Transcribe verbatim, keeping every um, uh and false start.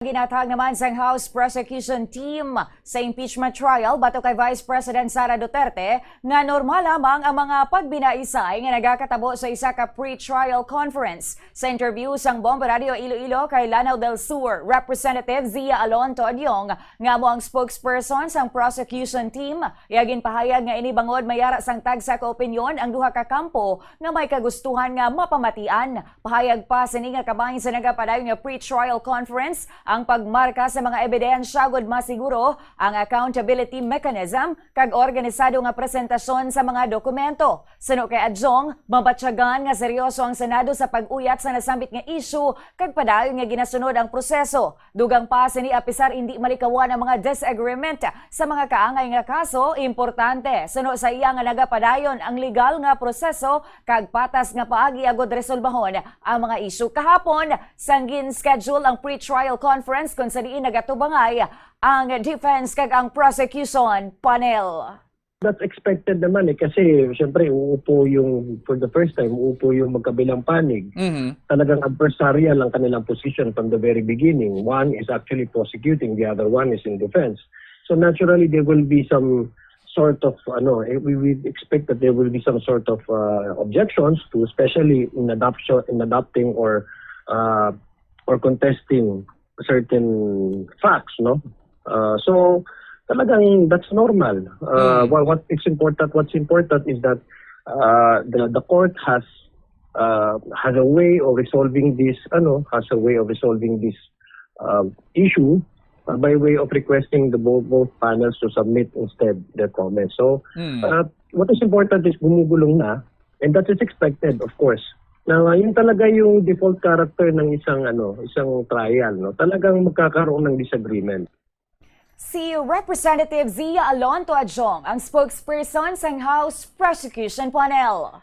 Ginathag naman sang House Prosecution Team sa impeachment trial batok kay Vice President Sara Duterte nga normal lamang ang mga pagbinaisay nga nagakatabo sa isa ka pre-trial conference. Sa interview sang Bombo Radio Iloilo kay Lanao del Sur, Representative Zia Alonto Adiong, nga amo ang spokesperson sang prosecution team, iya ginpahayag nga ini bangod may ara sang tagsa ka opinyon ang duha ka kampo nga may kagustuhan nga mapamatian. Pahayag pa sini nga kabahin sa nagapadayon nga pre-trial conference ang pagmarka sa mga ebidensya agud masiguro ang accountability mechanism kag organisado nga presentasyon sa mga dokumento. Suno kay Adiong, mabatyagan nga seryoso ang Senado sa pag-uyat sa nasambit nga isyu kag padayon nga ginasunod ang proseso. Dugang pa sini, apisar indi malikawan ang mga disagreement sa mga kaangay nga kaso, importante suno sa iya nga nagapadayon ang legal nga proseso kag patas nga paagi agud resolbahon ang mga isyu. Kahapon, sang gin-schedule ang pre-trial conference kung sa diin nagatubangay ang defense kag ang prosecution panel. That's expected naman eh, kasi siyempre uupo yung, for the first time, uupo yung magkabilang panig. Mhm. Talagang adversarial ang kanilang position from the very beginning. One is actually prosecuting, the other one is in defense. So naturally, there will be some sort of, ano, eh, we would expect that there will be some sort of uh, objections to, especially in adoption, in adopting or uh, or contesting certain facts, no? Uh, so talagang that's normal. Uh, Mm. what, what it's important, what's important is that uh, the the court has uh, has a way of resolving this, ano, has a way of resolving this uh, issue uh, by way of requesting the both, both panels to submit instead their comments. So Mm. uh, what is important is gumugulong na, and that is expected, of course. Na yun talaga yung default character ng isang, ano, isang trial, no? Talagang magkakaroon ng disagreement. Si Representative Zia Alonto Adiong ang spokesperson sang House Prosecution Panel.